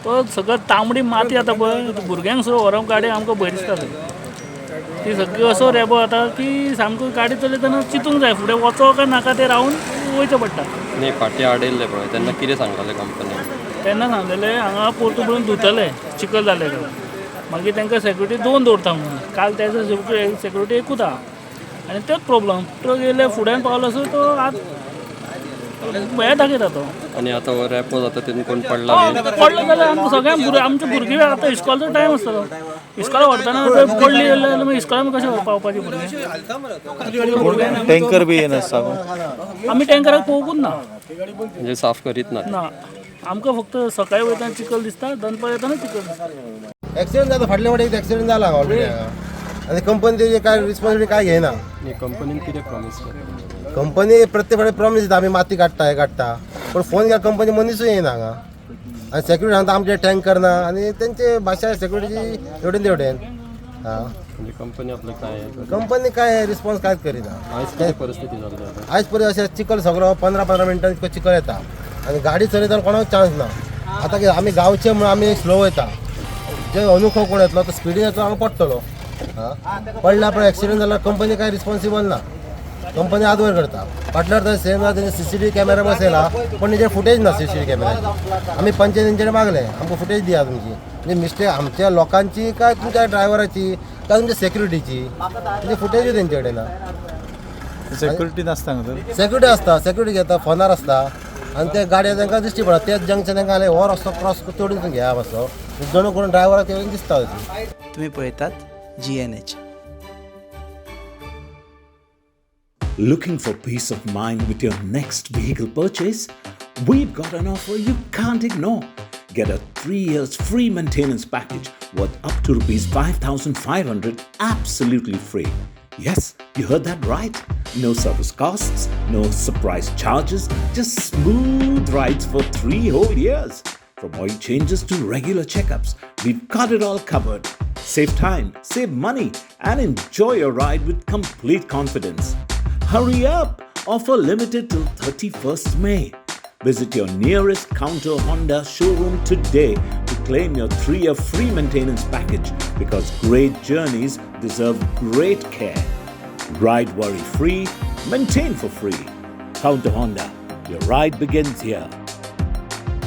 तो सगळो तांबडी माती आतां पळय भुरग्यांक सुद्दां व्हरोंक गाडी आमकां भंय दिसता थंय. ती सगळी असो रेबो जाता की सामको गाडी चलयतना चिंतूंक जाय फुडें वचो काय नाका तें रावन वयचें पडटा. न्ही, फाटीं आडयल्ले पळय तेन्ना कितें सांगताले कंपनीन? तेन्ना सांगलेलें हांगा पोरतून पळोवन धुतले चिखल जाले काय. मागीर तांकां सेक्युरिटी दोन दवरता म्हणून काल तेजो सेक्युरिटी एकूच आहा आनी तेच प्रोब्लम. ट्रक येयले फुड्यान पावलो असो तो आत हें दाखयता तो. आनी आतां हो रेपो जाता तितून कोण पडला हय, बी? पडलो जाल्यार आमकां सगळ्यांक भुरगे आमचे भुरगीं आतां इस्कॉलचो टायम आसतलो, इस्कॉला व्हरतना जर पडली जाल्यार मागीर इस्कॉलान कशें पावपाची भुरगीं? टँकर बी येनासता? आमी टँकराक पळोवंकूच ना. म्हणजे साफ करीत ना? ना, आमकां फक्त सकाळी वयतना चिखल दिसता, दनपार येतना चिखल दिसता. एक्सिडेंट जाता, फाटल्या फाटी एक एक्सिडेंट जाला ऑलरेडी हांगा आनी कंपनी तेजी काय रिस्पॉन्सिबिलिटी काय घेयना. न्ही, कंपनीन कितें प्रॉमीस केलें? कंपनी प्रत्येक फावटी प्रॉमीस दिता आमी माती काडटा, हें काडटा, पूण फोन केल्यार कंपनी मनिसूय येयना हांगा. आनी सेक्युरिटी सांगता आमचे टँकर ना आनी तेंचे भाशा सेक्युरिटीची हेवटेन तेवटेन. हां. म्हणजे कंपनी आपलं काय कंपनी काय रिस्पॉन्स कांयच करिना. आयज कितें परिस्थिती जाल्ली आतां? आयज पर्यंत अशें चिखल सगळो 15-15 मिनटां इतको चिखल येता आनी गाडी चलयतना कोणाक चान्स ना. आतां कितें आमी गांवचे म्हणून आमी स्लो वयता, जे अनुखो कोण येतलो तो स्पिडीन येतलो, हांगा पडटलो. हां, पडल्या पण एक्सिडंट जाल्यार कंपनी काय रिस्पॉन्सिबल ना. कंपनी आदवयर करता. फाटल्या वर्सा सेम तेंचे सीसीटीव्ही कॅमेरा बसयला पण तेजेर फुटेज ना सीसीटीव्ही कॅमेराची. आमी पंचायत तेंच्याकडे मागले आमकां फुटेज दिया तुमची, म्हणजे मिस्टेक आमच्या लोकांची काय तुमच्या ड्रायव्हराची काय तुमच्या सेक्युरिटीची, तेजी फुटेजूय तेंचे कडेन ना. सेक्युरिटी नासता हांगा तर? सेक्युरिटी आसता, सेक्युरिटी घेता, फोनार आसता आनी ते गाडये तांकां दिश्टी पडटा. तेच जंक्शन तांकां आले हो रस्तो क्रॉस तेवटेन घेया मातसो जणू करून ड्रायव्हराक तेवटेन दिसता. तुम्ही पळयतात GNH. Looking for peace of mind with your next vehicle purchase? We've got an offer you can't ignore. Get a 3 years free maintenance package worth up to rupees 5,500 absolutely free. Yes, you heard that right. No service costs, no surprise charges, just smooth rides for 3 whole years. From oil changes to regular checkups, we've got it all covered. Save time, save money, and enjoy your ride with complete confidence. Hurry up! Offer limited till 31st May. Visit your nearest Counter Honda showroom today to claim your 3-year free maintenance package because great journeys deserve great care. Ride worry free, maintain for free. Counter Honda, your ride begins here.